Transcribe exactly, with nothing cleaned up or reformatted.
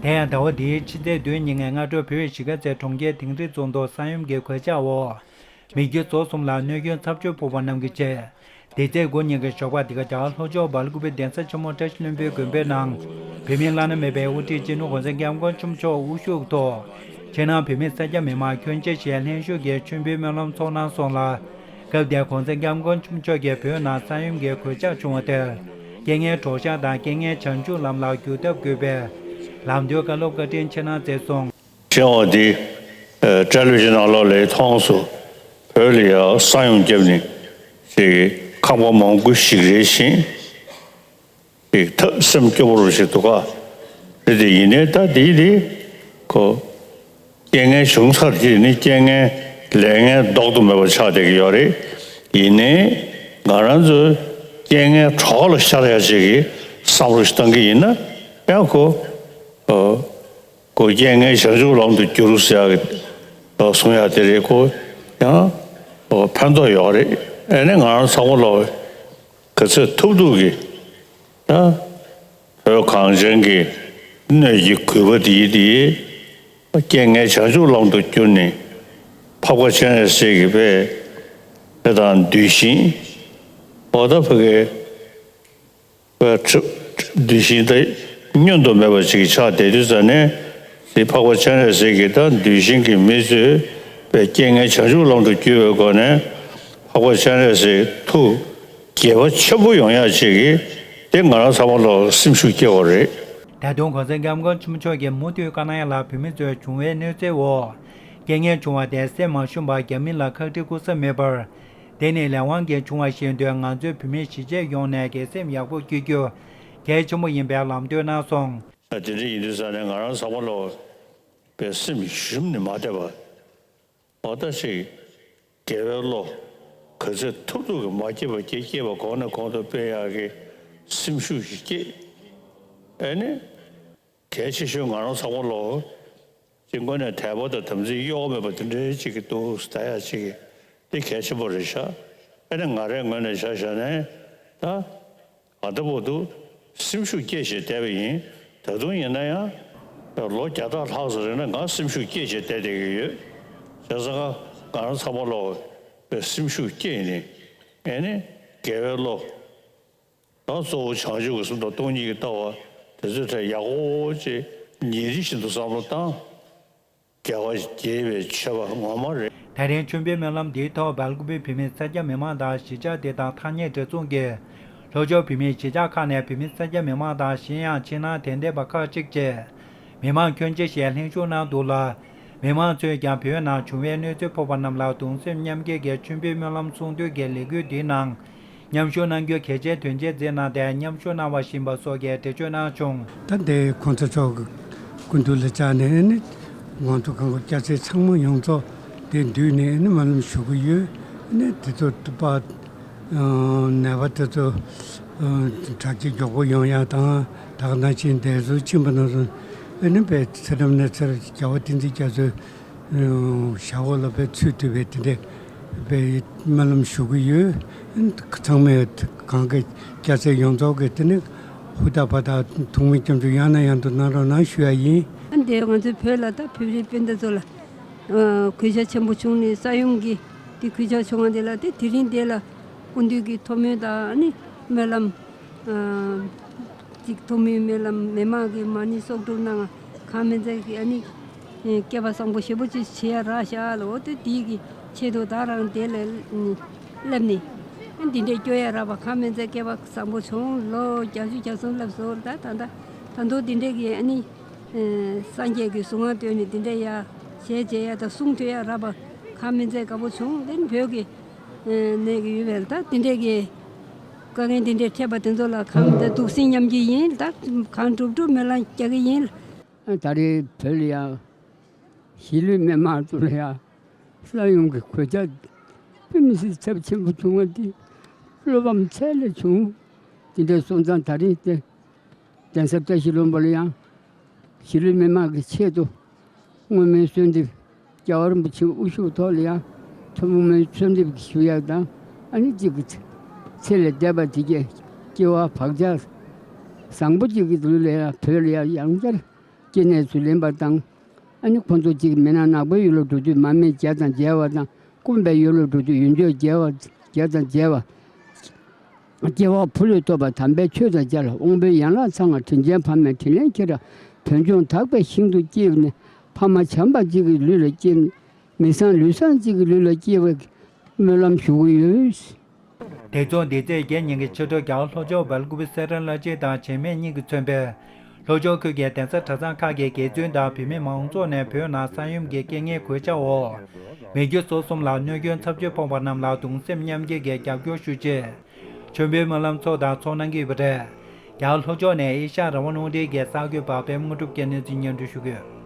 དེ་ཡང་ཟླ་བ་འདིའི་ཕྱི་ཚེས་བདུན་ཉིན་ནས་སྔ་དྲོ་བོད་གཞིས་ཀ་རྩེ་གྲོང་ཁྱེར་དིང་རི་རྫོང་དུ་ས་ཡོམ་གྱི་གོད་ཆག་འོག་མི་རྒྱུ་རྫོགས་གསུམ་ལ་གནོད་སྐྱོན་ཚབས་ཆེན་ཕོག་པ་རྣམས་ཀྱི་ཆེད། འདི་ཚེས་དགུ་ཉིན་གྱི་ཞོགས་པ་འདི་ག་རྒྱ་གར་ལྷོ་ཕྱོགས་སྦེལ་ཀུ་པེ་གདན་ས་ཆེན་མོ་བཀྲ་ཤིས་ལྷུན་པོའི་དགོན་པའི་ནང་། བོད་མིའི་བླ་ན་མེད་པའི་དབུ་ཁྲིད་སྤྱི་ནོར་༸གོང་ས་༸སྐྱབས་མགོན་ཆེན་པོ་མཆོག་དབུ་བཞུགས་ཐོག་ཕྱི་ནང་བོད་མི་སེར་སྐྱ་མི་མང་ཁྱོན་ཆེ་ཞིག་ལྷན་བཞུགས་ཀྱིས་མཆོད་འབུལ་སྨོན་ལམ་ཚོགས་གནང་སོང་ལ། སྐབས་དེར་༸གོང་ས་༸སྐྱབས་མགོན་ཆེན་པོ་མཆོག་གིས་བོད་ནང་ས་ཡོམ་གྱི་གོད་ཆག་བྱུང་བ་དེར། རྐྱེན་ངན་གྲོགས་ཤར་དང་རྐྱེན་ངན་བྱང་ཆུབ་ལམ་ལ་འགྱུར་ཐབས་དགོས་པའི་ལམ་སྟོན་བཀའ་སློབ་བཀའ་དྲིན་ཆེ་གནང་མཛད་སོང་། ཤེས་པ་འདི་ཨ་ཊེ་ལི་བི་ཤན་ནང་ལོགས་ལ་མཐོང་སོང་། བོད་ལ་ཡང་ས་ཡོམ་བརྒྱབ་ནས་ཅིག་ཁང་པ་མང་པོ་ཞིག་རེད་ཤིང་། ཅིག་ཐབས་སེམས་སྐྱོ་པོ་རུ་ཞིག་འདུག་ག་རེད་དེ། ཡིན་ནའི་ད་དེ་དེ་ཁོ་རྐྱེན་ངན་བྱུང་ཚར་གྱི་ནི་རྐྱེན་ངན་ལས་ངན་ལྡོག་ཏུ་མེད་པ་ཆགས་བསྡད་ཀྱི་ཡོད་རེད། ཡིན་ནའི་ང་རང་ཚོས་རྐྱེན་ངན་གྲོགས་ལ་ཤར་ཡ་ཅིག་གི་བསམ་བློ་ཞིག་བཏང་གི་ཡིན་ན་ཡང་ཁོ་ཨོ། ཁོ་རྐྱེན་ངན་བྱང་ཆུབ་ལམ་དུ་བསྒྱུར་ཟེར་ཡག་གི་གསུང་ཡག་དེ་རེད། ཁོ་ཡང་ཕན་ཐོགས་ཡོད་རེད། ཨ་ནི་ང་རང་ཚང་མ་ལོག་ག་ཚོད་ཐུབ་ཐུབ་ཀྱིས་ད་བོད་གངས་ཅན་གྱི་སྣོད་ཀྱི་རྒུད་པ་འདིའི་འདིའི་རྐྱེན་ངན་བྱང་ཆུབ་ལམ་དུ་བསྒྱུར་ནས་འཕགས་པ་སྤྱན་རས་གཟིགས་ཀྱི་དཔེ་དེ་དང་གདུལ་ཞིང་། འོ་ད་ཕ་གི་བའི་གྲུབ་གྲུབ་བདེ་ཞིང་དང་བསྙོན་དུ་མེད་པ་ཞིག་ཆགས་བསྡད་དུས་ཙ་ནས། དེ་འཕགས་པ་སྤྱན་རས་གཟིགས་ཀྱི་ད་གདུལ་ཞིང་གི་མི་ཚོས་པའི་རྐྱེན་ངན་བྱང་ཆུབ་ལམ་དུ་བསྒྱུར་བའི་སྒོ་ནས་འཕགས་པ་སྤྱན་རས་གཟིགས་ཐུགས་དགྱེས་པ་ཆེན་པོ་ཡོང་ཡག་ཅིག་གིས་དེ་ང་རང་ཚང་མ་ལ་སེམས་ཤུགས་སྐྱེ་བ་རེད། ད་དུང་༸གོང་ས་༸སྐྱབས་མགོན་ཆེན་པོ་མཆོག་གིས་མུ་མཐུད་བཀའ་གནང་ཡག་ལ། བོད་མི་ཚོས་བྱུང་བའི་གནོད་འཚེ་འོག་རྐྱེན་ངན་བྱུང་བ་དེ་སེམས་མ་ཞུམ་པར་རྒྱ་མི་ལ་ཁག་དཀྲི་སྐུར་ས་མེད་པར། དེ་ནི་ལས་དབང་གིས་བྱུང་བ་ཤེས་དུས་ང་ཚོའི་བོད་མི་གཞིས་བྱེས་ཡོངས་ནས་དགེ་སེམས་ཡག་པོ་བསྐྱེད་རྒྱུ་གལ་ཆེན་པོ་ཡིན་པའི་ལམ་སྟོན་གནང་སོང་། ད་དེ་འདྲ་ཡིན་དུས་ཙ་ནས་ང་རང་ཚང་མ་ལོག་པའི་སེམས་ཞུམ་ནས་མ་བསྡད་པ། འོ་ད་ཅིག་དགེ་བའི་བློ་ག་ཚོད་ཐུབ་ཐུབ་ཀྱིས་མ་སྐྱེས་པ་སྐྱེ། སྐྱེས་པ་གོང་ནས་གོང་དུ་སྤེལ་ཡག་གི་སེམས་ཤུགས་ཤིག་སྐྱེས། ཨ་ནི། གལ་ཆེ་ཤོས་ང་རང་ཚང་མ་ལོག་ཅིག་དངོས་གནས་དད་པ་དང་དམ་ཚིག་གཡོ་བ་མེད་པ་དེ་འདྲའི་ཅིག་གི་འདུག་ད་ཡ་ཅིག་གི་དེ་གལ་ཆེན་པོ་རེད་ཤག་ཨ་ནི་ང་རའི་ངོས་ནས་ཆ་བཞག་ནས་ད་ད་ལྟ་བར་དུ་སེམས་ཤུགས་སྐྱེད་བྱས་བསྡད་པ་ཡིན། ད་དུང་ཡིན་ན་ཡང་ལོ་བརྒྱ་ཕྲག་ལྷག་ཙམ་རིང་ན་ང་སེམས་ཤུགས་སྐྱེད་བྱས་བསྡད་བསྡད་ཀྱི་ཡོད། བྱས་ཙང་ང་རང་ཚང་མ་ལོག་སེམས་ཤུགས་སྐྱེད་ནས་ཨ་ནི་དགེ་བའི་བློ། ད་གཙོ་བོ་བྱང་ཆུབ་ཀྱི་སེམས་དང་སྟོང་ཉིད་ཀྱི་ལྟ་བ་དེ་ཚོའི་ཐད་ཡག་པོ་ཅིག་ཉིན་རེ་བཞིན་དུ་བསམ་བློ་བཏང་། དགེ་བ་དགེ་བའི་ཆོས་པ་ངོ་མ་རེད། ད་རིང་མཆོད་འབུལ་སྨོན་ལམ་འདིའི་ཐོག་སྦེལ་ཀོབ་བོད་མི་སེར་སྐྱ་མི་མང་དང་གཞིས་ཆགས་དེ་དང་ཐག་ཉེ་གྲྭ་ཚང་གི་ལྷོ་ཕྱོགས་བོད་མིའི་གཞིས་ཆགས་ཁག་ནས་བོད་མི་སེར་སྐྱ་མི་མང་དང་གཞན་ཡང་ཕྱི་ནང་དད་ལྡན་པ་ཁག་ཅིག་བཅས་མི་མང་ཁྱོན་ཆེ་ཞིག་ལྷན་ཞུགས་གནང་འདུག་ལ། མི་མང་ཚོས་ཀྱང་བོད་ནང་བྱུང་བའི་གནོད་འཚེ་ཕོག་པ་རྣམས་ལ་གདུང་སེམས་མཉམ་སྐྱེད་ཀྱི་མཆོད་འབུལ་སྨོན་ལམ་ཚོགས་འདུ་གི་ལས་འགུལ་འདིའི་ནང་མཉམ་ཞུགས་གནང་རྒྱུ་གལ་ཆེའི་དོན་ཆེན་མཛད་གནང་སྟེ་མཉམ་ཞུགས་གནང་བ་ཡིན་པ་སོགས་ཀྱི་འགྲེལ་བརྗོད་གནང་བྱུང་། ད་ལྟའི་གོང་ས་མཆོག་གི་སྐུ་མདུན་ལ་བཅར་ནས་ནི་ང་ཚོ་གང་ག་སྐྱ་སེར་ཚང་མ་ཡོངས་རྫོགས་དེ་འདུས་ནས་ནི་སྨོན་ལམ་ཞུ་གི་ཡོད། ནི་དེ་ཚོ་དུ་པ། ནད་པ་དེ་ཚོ་དྲག་སྐྱེད་མགྱོགས་པོ་ཡོང་ཡག་དང་། ད་ག་ནང་བཞིན་འདས་གསོན་ཕྱིན་པ་རྣམས་སུ་ཨ་ནི་དཔེ་ཚེ་རབས་ནས་ཚེ་རབས་རྒྱལ་བ་བསྟན་འཛིན་རྒྱ་མཚོའི་ཞབས་འོག་ལ་དཔེ་ཚུད་ཐུབ་པའི་དེ་འདྲའི་དཔེ་སྨོན་ལམ་ཞུ་གི་ཡོད། ཚང་མས་གང་གི་སྐྱ་སེར་ཡོངས་རྫོགས་ཀྱིས་དེ་ནི་ཧུར་ཐག་བ་ཐག་ཐུགས་སྨོན་སྐྱབས་འཇུག་ཡང་ནས་ཡང་དུ་གནང་རོགས་གནང་ཞུ་ཡ་ཡིན། ཨ་འདི་ང་ཚོའི་བོད་ལ་ད་བོད་རིགས་སྤུན་ཟླ་ཚོ་ལ་གོད་ཆག་ཆེན་པོ་བྱུང་ནས་ས་ཡོམ་གྱི་དེ་གོད་ཆག་བྱུང་བ་དེ་ལ་དེ་དེ་རིང་དེ་ལ་སྐུ་མདུན་གྱི་ཐུགས་སྨོན་དང་ཨ་ནི་སྨོན་ལམ། ཅིག་ཐུགས་སྨོན་སྨོན་ལམ་མི་མང་གིས་མ་ཎི་གསོག་སྒྲུབ་གནང་། གང་མིན་ཚད་ཀྱི་ཨ་ནི་སྐལ་པ་བཟང་པོ་ཞེ་པོ་ཅིག་བྱེད་ཡ་རག་ཤག་ལ། འོ་དེ་དེའི་གི་ཆེད་དུ་ད་རང་དེ་ལ་སླེབས་ནས་འདི་འདྲའི་སྐྱོ་ཡ་རག་པ། གང་མིན་ཚད་སྐལ་པ་བཟང་པོ་བྱུང་། ལོ་བརྒྱད་ཅུ་གྱ་གསུམ་སླེབས་སོང་། ད་ད་ད་ད་དུང་འདི་འདྲའི་གི་ཨ་ནི་སངས་རྒྱས་ཀྱི་གཟུངས་སྔགས་བཏོན་ནས་འདི་འདྲའི་ཡ་ཞལ་མཇལ་ཡ་དང་གསུང་ཐོས་ཡ་རག་པ། གང་མིན་ཚད་དགའ་པོ་བྱུང་། དེ་ནི་བོད་ཀྱི་གནས་ཀྱི་ཡུལ་བས་ད་དེ་འདྲས་ཀྱི་དཀའ་ངལ་དེ་འདྲས་འཕྲད་པ་དེ་ཚོ་ལ་གང་ལྟར་གདུང་སེམས་མཉམ་སྐྱེད་ཡིན། ད་གང་སྒྲུབ་སྒྲུབ་སྨོན་ལམ་རྒྱག་གི་ཡིན། ད་རེས་བོད་ལ་ཡང་གཞིས་ལུས་མི་མང་ཚོ་ལ་ཡང་ས་ཡོམ་གྱི་གོད་ཆག་དཔེ་མི་སྲིད་ཚབས་ཆེན་པོ་བྱུང་བ་འདི་བློ་ཕམ་ཚད་ལས་བྱུང་། དེ་འདྲས་སོང་ཙང་ད་རེས་དེ་གདན་ས་བཀྲ་ཤིས་ལྷུན་པོ་ལ་ཡང་གཞིས་ལུས་མི་མང་གི་ཆེད་དུ་བསྔོ་སྨོན་གསོལ་འདེབས། རྒྱལ་བ་རིན་པོ་ཆེའི་དབུ་བཞུགས་ཐོག་ལ་ཡང་ཐུགས་སྨོན་གསོལ་འདེབས་ཞུ་ཡག་དང་། ཨ་ནི་གཅིག་གི་ཚེ་ལས་འདས་པ་དེ་གའི་སྐྱེ་བ་བག་ཆགས་བཟང་པོ་གཅིག་གི་ལུས་ལ་ཡང་བོད་ལ་ཡང་ཡང་བསྐྱར་ སྐྱེ་གནས་སུ་ལེན་པ་དང་། ཨ་ནི་ཁོ་ཚོ་གཅིག་མི་ནག་ནག་པོའི་ཡུལ་ལ་འགྲོ་དུས་མར་མེ་བརྒྱ་དང་བརྒྱད་པ་དང་། སྐོམ་པའི་ཡུལ་ལ་འགྲོ་དུས་ཡུལ་མཆོག་བརྒྱད་པ་བརྒྱ་དང་བརྒྱད་པ། སྐྱེ་བ་ཕུལ་ལས་ཐོབ་པ་དམ་པའི་ཆོས་དང་མཇལ། དབང་པོའི་ཡན་ལག་ཚང་བ་དྲིན་ཅན་ཕ་མའི་དྲིན་ལན་འཁྱེར། བོད་ལྗོངས་དག་པའི་ཞིང་དུ་སྐྱེས་ནས། ཕ་མ་བྱམས་པ་གཅིག་གི་ལུས་ལ་སྐྱེས་ནས། མི་བཟང་ལུས་བཟང་གཅིག་གི་ལུས་ལ་སྐྱེ་བའི་སྨོན་ལམ་ཞུ་གི་ཡོད། དེ་མཚུངས་འདི་ཚེས་བརྒྱད་ཉིན་གྱི་ཕྱི་དྲོ་རྒྱ་གར་ལྷོ་ཕྱོགས་སྦེལ་ཀོབ་སེ་ར་བླ་སྤྱི་དང་བྱེས་སྨད་གཉིས་ཀྱིས་མཚོན་པའི་ལྷོ་ཕྱོགས་ཁུལ་གྱི་གདན་ས་གྲྭ་ཚང་ཁག་གི་དགེ་བཙུན་དང་བུད་མེད་མང་ཚོགས་ནས་བོད་ནང་ས་ཡོམ་གྱི་རྐྱེན་ངན་གོད་ཆག་འོག་མི་རྒྱུ་སོ་གསུམ་ལ་གནོད་སྐྱོན་ཚབས་ཆེ་ཕོག་པ་རྣམས་ལ་གདུང་སེམས་མཉམ་སྐྱེད་ཀྱི་རྒྱབ་སྐྱོར་ཞུ་ཆེད། མཆོད་འབུལ་སྨོན་ལམ་ཚོགས་དང་ཚོགས་གནང་གི་ཡོད་པ་རེད། རྒྱ་གར་ལྷོ་ཕྱོགས་ནས་ཨེ་ཤ་ཡ་རང་དབང་རླུང་འཕྲིན་གྱི་གསར་འགོད་པ་པད་མ་དངོས་གྲུབ་སྐྱབས་གནས་ཀྱིས་སྙན་སྒྲོན་ཞུ་གི་ཡོད།